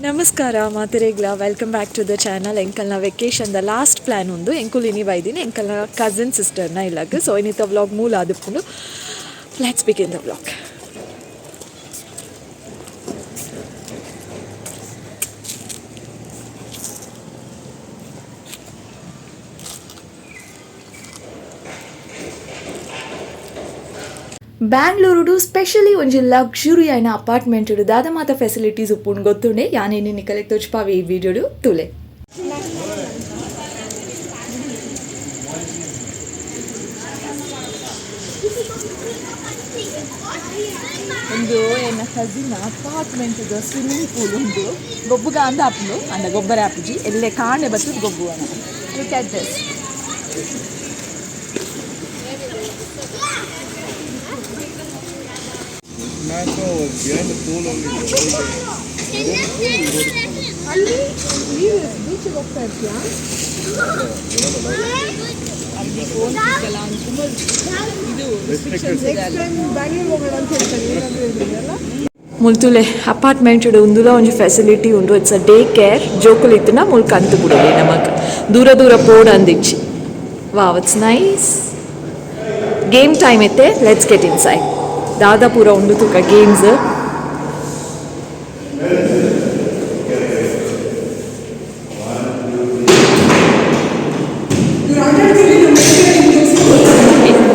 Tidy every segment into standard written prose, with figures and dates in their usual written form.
ನಮಸ್ಕಾರ ಮಾತೆರೆಗ್ಲ, welcome back to the channel. ಎಂಕಲ್ನ vacation the last plan ಉಂದು. ಎಂಕುಲು ಇನಿ ಬೈದಿನಿ ಎಂಕಲ್ನ ಕಸಿನ್ ಸಿಸ್ಟರ್ನ ಇಲ್ಲಗ್. ಸೊ ಇನಿತ ವ್ಲಾಗ್ ಮೂಲ ಆದಿಪ್ಪುಂಡು. Let's begin the vlog. Bangalore specially ಒಂಜಿ ಲಕ್ಸುರಿ ಆಯಿನ ಅಪಾರ್ಟ್ಮೆಂಟ್ ದಾದ ಮಾತ ಫೆಸಿಲಿಟೀಸ್ ಉಪ್ಪುಂಡು ಗೊತ್ತುಂಡೆ. ಯಾನೇನು ನಿಕಲೆ ತೋಜ್ಪಾವೆ ಈ ವಿಡಿಯೋಡು, ತೂಲೆ. ಒಂದು ಎನ್ನ ಕಸಿನ್ ಅಪಾರ್ಟ್ಮೆಂಟ್ ಸ್ವಿಮ್ಮಿಂಗ್ ಪೂಲ್ ಉಂಡು. ಗೊಬ್ಬುಗ ಅಂದ ಆಪುಂಡು ಅಂಡ ಗೊಬ್ಬರ ಆಪುಜಿ. ಎಲ್ಲೆ ಕಾಣೆ ಬತ್ತದ ಗೊಬ್ಬುವನ. Look at this. Man was behind the pool only the whole day. ಅಲ್ಲಿ ಬೀಚಿಗೆ ಹೋಗ್ತಾ ಇರ್ತೀಯಾ? ಅಲ್ಲಿ ಫೋನ್ ಸಿಕ್ಕಲ್ಲ ಅಂತ ತುಂಬ ಇದು ರಿಸ್ಟ್ರಿಕ್ಷನ್ಸ್ ಇದೆ ಅಲ್ಲಿ. ಮುಲ್ತುಲೆ ಅಪಾರ್ಟ್ಮೆಂಟ್ ಉಂದುಲ ಒಂಜಿ ಫೆಸಿಲಿಟಿ ಉಂಡು. It's a day care. ಜೋಕುಲು ಇತ್ತಿನ ಮುಲ್ ಕಂತು ಬುಡಲಿ, ನಮಕ್ ದೂರ ದೂರ pod ಅಂದಿಚ್ಚಿ. Wow, it's nice. Game time ಇತ್ತೆ. Let's get inside. ದಾದ ಪೂರ ಉಂಡು ತೂಕ ಗೇಮ್ಸ್.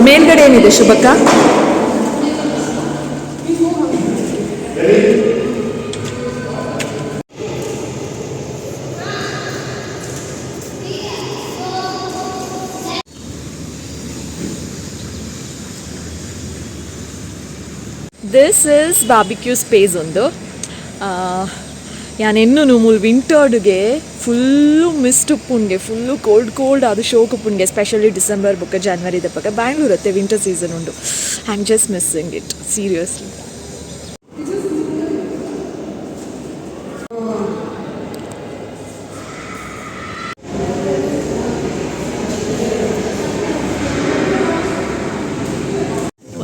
ಮೇಲ್ಗಡೆ ಏನಿದೆ ಶುಭಕ್ಕ? This is barbecue space ಒಂದು. ಯಾನ್ ಎನ್ನುನು ಮೂಲು ವಿಂಟರ್ಡ್ಗೆ ಫುಲ್ಲು ಮಿಸ್ಟ್ ಉಪ್ಪುಂಗೆ, ಫುಲ್ಲು ಕೋಲ್ಡ್ ಕೋಲ್ಡ್ ಅದು ಶೋಕ್ ಉಪ್ಪುಂಗೆ. ಸ್ಪೆಷಲಿ ಡಿಸೆಂಬರ್ ಬೊಕ್ಕ ಜಾನ್ವರಿ ದಪಗ ಬ್ಯಾಂಗ್ಳೂರ್ ಅತ್ತೆ, ವಿಂಟರ್ ಸೀಸನ್ ಉಂಡು. I am just missing it, seriously.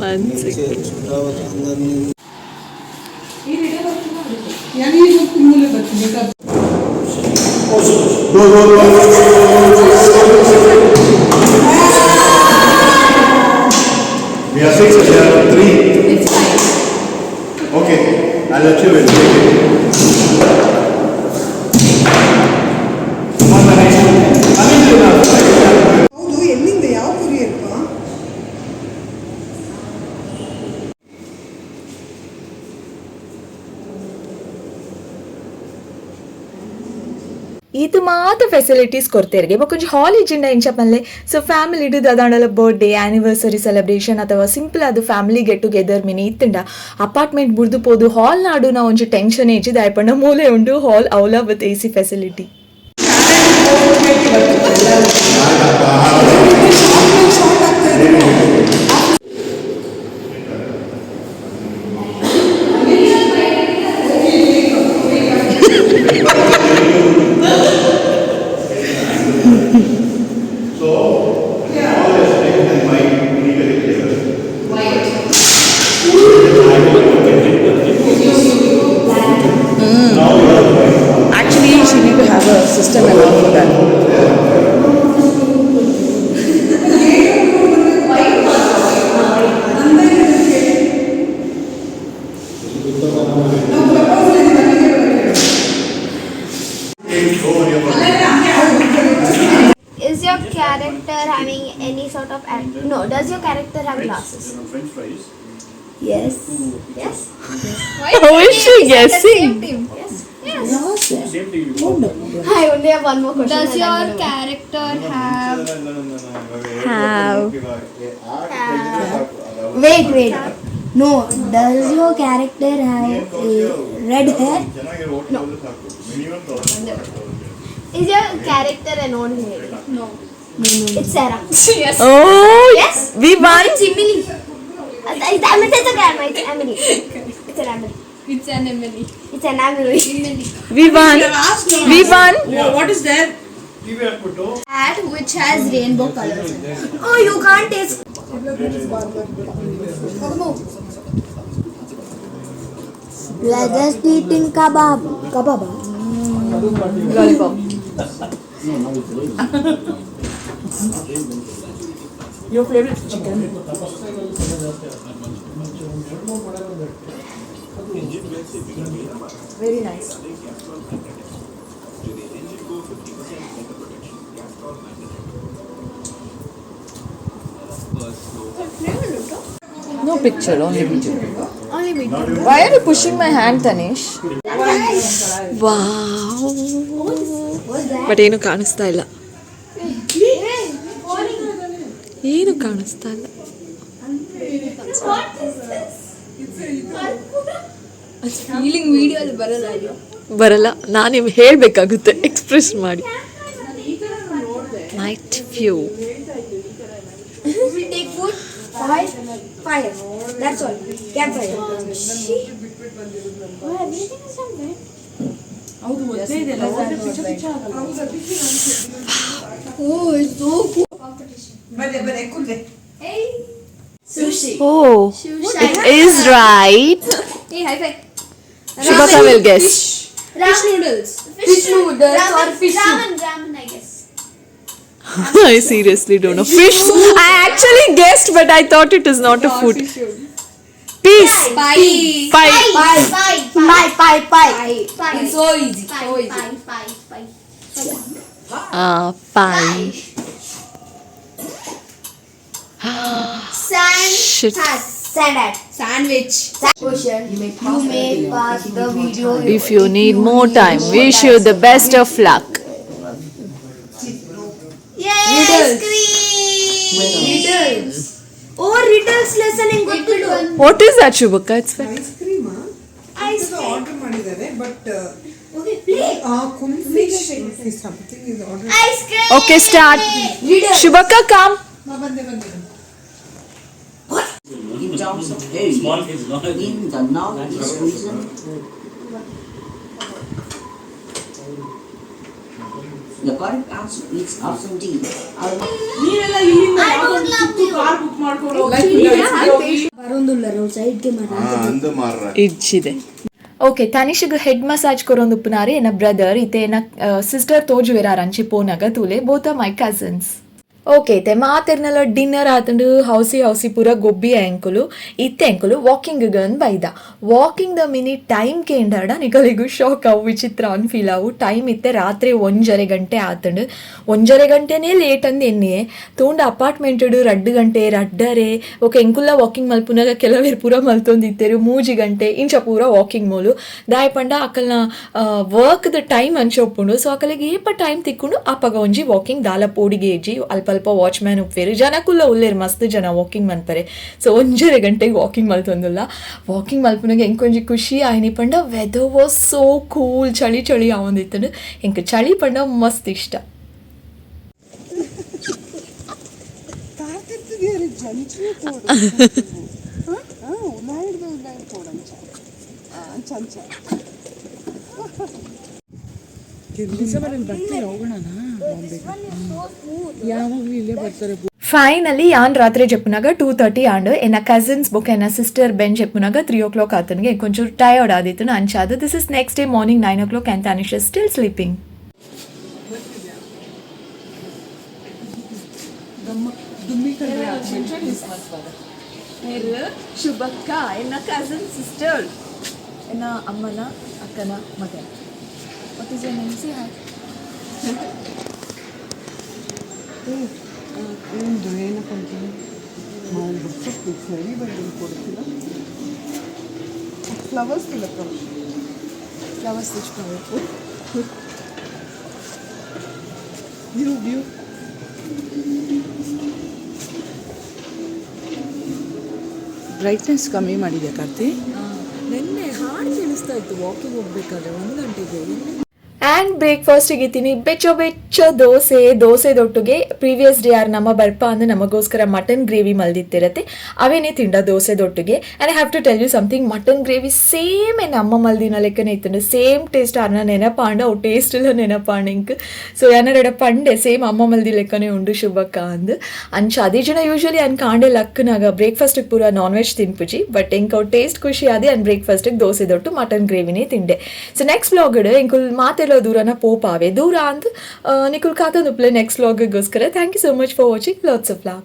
One second. Go, go, go. We are six, there are three. It's fine. Okay, I'll let you in. Take it. Come on, Manish. Manish, enough. ಹೌದು, ಎಲ್ಲಿಂದ, ಯಾವ ಕೊರಿಯರ್ಪ? ಈತ್ ಮಾತ facilities ಕೊಡ್ತೇರಿಗೆ. ಬೊಕ್ಕ hall ಇಜ್ಜಿಂಡ ಇಂಚ ಪನ್ಲೆ. So family ಇಡು ದಾದಾಂಡಲ birthday, anniversary celebration ಅಥವಾ ಸಿಂಪಲ್ ಅದು ಫ್ಯಾಮಿಲಿ ಗೆಟ್ ಟುಗೆದರ್ ಮಿನಿ ಇತ್ತುಂಡ, ಅಪಾರ್ಟ್ಮೆಂಟ್ ಬುಡ್ದು ಪೋದು ಹಾಲ್ ನಾಡು ನಾ ಒಂಜಿ ಟೆನ್ಷನ್ ಇಜ್ಜಿ. ದಾಯಪಂಡ ಮೂಲೆ ಉಂಡು ಹಾಲ್ ಅವಲ with A C facility. Shock ಆಗ್ತಾ ಇದೆ. So, all is red and white, legally clear. Now you have white. Actually, she need to have a system and all for that. ನಾವು ಪ್ರಪೋಸಲ್ ಇದೆ ನನಗೆ. Go on your body. Is your character having any sort of no? Does your character have glasses? French fries. Yes. Yes. How is she guessing? Yes. Yes. Same thing you go. I only have one more question. Does and your I'm gonna win. Character have Have. Wait, wait. No. Does your character have a red hair? No. Is your character an old lady? No? It's Sarah. Oh, Yes. We won. It's Emily. It's a grandma. It's Emily. It's an Emily. It's an Emily. It's an Emily. Emily. We won. We won. What is there? Hat which has rainbow colors in it. Oh, you can't taste. Okay, move. We are just eating kebab. Kebab, ah? Lollipop. Your favorite chicken? Very nice. No picture, only video. Only video. Why are you pushing my hand, Tanish? Wow. But ಏನು ಕಾಣಿಸ್ತಾ ಇಲ್ಲ, ಏನು ಕಾಣಿಸ್ತಾ ಇಲ್ಲ. What is this? Feeling video ಅಲ್ಲಿ ಬರಲ್ಲ ಅಯ್ಯೋ. ಬರಲ್ಲ, ನಾನು ನಿಮ್ಗೆ ಹೇಳಬೇಕಾಗುತ್ತೆ ಎಕ್ಸ್ಪ್ರೆಸ್ ಮಾಡಿ. Night view. We will take food, fire, fire. That's all. Campfire. Oh, everything is on bed. ಹೌದು, ಒದ್ದೆ ಇದೆಲ್ಲ, ಹೋದ್ರೆ ಪಿಚ ಪಿಚ ಆಗಲ್ಲ. Oh, it's so cool. Competition. ಬನ್ನಿ ಬನ್ನಿ ಕುಲ್ಲೆ. Hey. Sushi. Oh, it is right. Hey, high five. Shubhaka will guess. Fish noodles. Fish noodles or fish ramen, ramen, I guess. I seriously don't know. Fish. I actually guessed, but I thought it is not a food. Peace. Pie. Pie. Pie. Pie. Pie, pie, pie. Pie. It's so easy. Pie, so easy. Pie, pie, pie. Pie. Sand. Shit. Hat. Sand hat. Sandwich. Question. You may pause the video If you need more time, wish you the best of luck. Yay, ice cream. Riddles. Oh, riddles lesson in ಗೊತ್ತಿಲ್ಲ. What is that, Shubhaka? It's wet. Ice cream Ice order ಮಾಡಿದ್ದಾರೆ, but Okay, play. Kulfi something is order. Ice cream. Okay, start. Shubhaka, come. ಬಂದೆ ಬಂದೆ. In terms of health, in the northeast region, the correct answer is option D. ನೀವೆಲ್ಲ ಇಲ್ಲಿಂದ I don't love you. Car book ಮಾಡ್ಕೊಂಡು ಹೋಗಿ. ಬರೋದಿಲ್ಲ, ನಾವು ಸೈಡ್ಗೆ ಮಾಡ. ಅಂದು ಮಾರ್ರ. ಇಜ್ಜಿದೆ. ಓಕೆ, ತನಿಷಗ್ ಹೆಡ್ ಮಸಾಜ್ ಕೊರೊಂದು ಉಪ್ಪುನಾರೆ ಎನ್ನ ಬ್ರದರ್. ಇತ್ತೆ ಎನ್ನ ಸಿಸ್ಟರ್ ತೋಜುವೆರಾರ್ ಅಂಚಿ ಪೋನಾಗ ತೂಲೆ. Both are my cousins. Okay, ಇತ್ತೆ ಮಾತೆರ್ನಲ ಡಿನ್ನರ್ ಆತಂಡು, ಹೌಸಿ ಹೌಸಿ ಪೂರ ಗೊಬ್ಬಿ ಎಂಕುಲು. ಇತ್ತೆ ಎಂಕುಲು ವಾಕಿಂಗ್ ಗನ್ ಬೈದ. ವಾಕಿಂಗ್ the mini time ಕೇಂಡಾಡ ನಿಕಲಿಗೂ ಶಾಕ್ ಅವು, ವಿಚಿತ್ರ ಅನ್ ಫೀಲ್ ಅವು. ಟೈಮ್ ಇತ್ತೆ ರಾತ್ರಿ 1.5 ಗಂಟೆ ಆತಂಡು. 1.5 ಗಂಟೆನೇ ಲೇಟ್ ಅಂದ್ ಎನ್ನಿಯೆ ತೂಂಡ ಅಪಾರ್ಟ್ಮೆಂಟ್ 2 ಗಂಟೆ, 2.30. ಓಕೆ, ಎಂಕುಲ್ಲ ವಾಕಿಂಗ್ ಮಲ್ಪುನಾಗ ಕೆಲವೇರು ಪೂರ ಮಲ್ತೊಂದಿತ್ತೇರು. 3 ಗಂಟೆ ಇಂಚ ಪೂರ ವಾಕಿಂಗ್ ಮೋಲು. ದಾಯ ಪಂಡ ಅಕಲ್ನ ವರ್ಕ್ದ ಟೈಮ್ ಅಂಚ ಉಪ್ಪುಂಡು. ಸೊ ಅಕಲಿಗೆ ಏಪ ಟೈಮ್ ತಿಕ್ಕೊಂಡು ಅಪಗ ಒಂಜಿ ವಾಕಿಂಗ್ ದಾಲ ಪೋಡಿಗೆ ಏಜಿ. ಅಲ್ಪ ಅಲ್ಪ ವಾಚ್ಮ್ಯಾನ್ ಉಪ್ಪೇರು, ಜನಕುಲ್ಲ ಉಲ್ಲೇರು, ಮಸ್ತ್ ಜನ ವಾಕಿಂಗ್ ಮನ್ಪರೆ. ಸೊ 1.5 ಗಂಟೆಗೆ ವಾಕಿಂಗ್ ಮಲ್ತೊಂದುಲ್ಲ. ವಾಕಿಂಗ್ ಮಲ್ಪುನಾಗ ಎಂಕೊಂಜಿ ಖುಷಿ ಆಯ್ನಿ ಪಂಡ ವೆದರ್ ವಾಸ್ ಸೋ ಕೂಲ್. ಚಳಿ ಚಳಿ ಆವೊಂದಿತ್ತಂಡು. ಎಂಕ್ ಚಳಿ ಪಂಡ ಮಸ್ತ್ ಇಷ್ಟ. ತಾರ್ತಿರ್ತಿದ್ಯಾರೆ ಜಂಚಿನ ತೋಡು. ಉಲಾಯಿಡ್ದು ಉಲಾಯಿಡ್ ತೋಡಂಚ ಅಂಚ ಅಂಚ. ಬರ್ತೀರಾ, ಹೋಗೋಣ. ಯಾವಾಗಲೂ ಇಲ್ಲೇ ಬರ್ತಾರೆ. ಫೈನಲಿ ಯಾನ್ ರಾತ್ರಿ ಜೆಪ್ಪುನಾಗ 2:30 ಆಂಡ್. ಎನ್ನ ಕಸಿನ್ಸ್ ಬೊಕ್ಕ ಎನ್ನ ಸಿಸ್ಟರ್ ಬೆನ್ ಜೆಪ್ಪುನಾಗ 3 ಓ ಕ್ಲಾಕ್ ಆತನಿಗೆ. ಕೊಂಚೂರು ಟಯರ್ಡ್ ಆದಿತ್ತು ಅಂಚಾದ. This is next day morning 9 o'clock and Tanish is still sleeping. Dummi ಕಂಡ್ರೆ. ಶುಭಕ್ಕ ಎನ್ನ ಕಸಿನ್ ಸಿಸ್ಟರ್, ಎನ್ನ ಅಮ್ಮನ ಅಕ್ಕನ ಮಗನ. What is your name? Say hi. ಒಂದು ಏನಪ್ಪ ಅಂತೀನಿ, ನಾವು ಬುಕ್ ಸರಿ ಬಂದು ಕೊಡ್ತಿಲ್ಲ. ಫ್ಲವರ್ಸ್ ಇಲ್ಲ. ಫ್ಲವರ್ಸ್ తెచ్చుకోಬೇಕು. View view. Brightness ಕಮ್ಮಿ ಮಾಡಿದೆ ಕಾರ್ತಿ. ನಿನ್ನೆ ಹಾಡು ಕೇಳಿಸ್ತಾ ಇತ್ತು ವಾಕಿಂಗ್ ಹೋಗ್ಬೇಕಾದ್ರೆ 1 ಗಂಟೆಗೆ. ಆ್ಯಂಡ್ ಬ್ರೇಕ್ಫಾಸ್ಟಿಗೆ ಇತ್ತೀನಿ ಬೆಚ್ಚ ಬೆಚ್ಚ ದೋಸೆ. ದೋಸೆದೊಟ್ಟಿಗೆ ಪ್ರೀವಿಯಸ್ ಡೇ ಯಾರು ನಮ್ಮ ಬರ್ಪ ಅಂದ್ರೆ ನಮಗೋಸ್ಕರ ಮಟನ್ ಗ್ರೇವಿ ಮಲ್ದಿತ್ತಿರತ್ತೆ, ಅವೇನೇ ತಿಂಡ ದೋಸೆದೊಟ್ಟಿಗೆ. And I have to tell you something, mutton gravy same ನಮ್ಮ ಮಲ್ದಿನ ಲೆಕ್ಕನೆ ಇತ್ತು, ಸೇಮ್ ಟೇಸ್ಟ್. ಅರ್ನ ನೆನಪಾಂಡ, ಅವು ಟೇಸ್ಟ್ ಇಲ್ಲ ನೆನಪಾಂಡ ಇಂಕ್. ಸೊ ಯಾನರೆಡ ಪಂಡೆ, ಸೇಮ್ ಅಮ್ಮ ಮಲ್ದಿ ಲೆಕ್ಕನೆ ಉಂಡು ಶುಭಕ್ಕ ಅಂದ್. ಅಂಚ ಅದೇ ಜನ ಯೂಶಲಿ ಅನ್ ಕಾಂಡೆ ಲಕ್ಕನಾಗ ಬ್ರೇಕ್ಫಾಸ್ಟಿಗೆ ಪೂರ ನಾನ್ ವೆಜ್ ತಿನ್ಪುಜಿ, ಬಟ್ ಎಂಕ್ ಅವು ಟೇಸ್ಟ್ ಖುಷಿ ಆದಿ ಅನ್ ಬ್ರೇಕ್ಫಾಸ್ಟಿಗೆ ದೋಸೆ ದೊಟ್ಟು ಮಟನ್ ಗ್ರೇವಿನೇ ತಿಂಡೆ. ಸೊ ನೆಕ್ಸ್ಟ್ ವ್ಲಾಗ್ ಎಂಕುಲ್ ಮಾತೆಲ್ಲ ದೂರನ ಪೋಪಾವೆ ದೂರ ಅಂದ್ ನಿಕುಲ್ ಕಾತೊಂದುಪ್ಪುಲೆ next ವ್ಲಾಗ್ಗೋಸ್ಕರ. Thank you so much for watching. Lots of love.